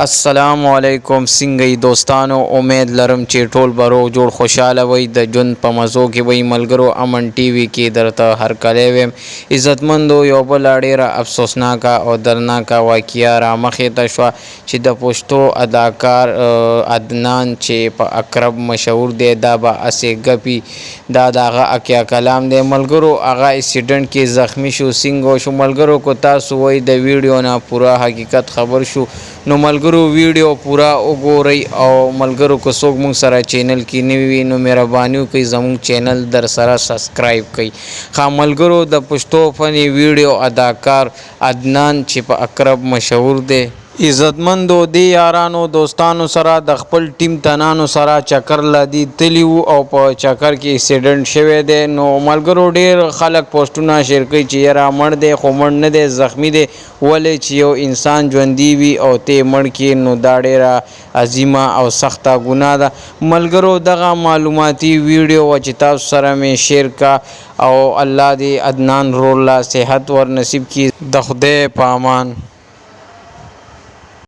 السلام علیکم څنګه یی دوستانو امید لرم چی ټول به روغ جوړ خوشحاله وی د ژوند په مزو کی وی ملګرو امن ټی وی کی درته هرکلی ویم عزتمندو یو بله ډیره افسوسناکه او درناکه واقعه رامخی ته شوه چی د پښتو اداکار عدنان چی په عقرب مشهور دی دا به هسی ګپی دا د هغه اکیا کلام دی ملګرو هغه ایکسیډنټ کی زخمی شو سنګه وشو ملګرو که تاسو وای د ویډیو نه پوره حقیقت خبر شو نو ملګرو ویډیو پوره وګورئ او ملګرو که څوک مونږ سره چینل کی نوی وی نو مهربانی وکړئ زمونږ چینل درسره سبسکرایب کړئ ښه ملګرو د پښتو فنی ویډیو اداکار عدنان چی په عقرب مشهور دی. عزتمندو دې یارانو دوستانو سره د خپل ټیم تنانو سره چکر له دي تلي وو او په چکر کې اکسیډنټ شوی دی نو ملګرو ډیر خلک پوسټونه شیر کوي چې یاره مړ دی خو مړ نه دی زخمي دی ولې چې یو انسان ژوندی وي او تۀ مړ کړې نو دا ډیره عظیمه او سخته ګناه ده ملګرو دغه معلوماتي ویډیو وه چې تاسو سره مې شیر کړه او الله دې عدنان ورور له صحت ور نصیب کړي د خدای په امان.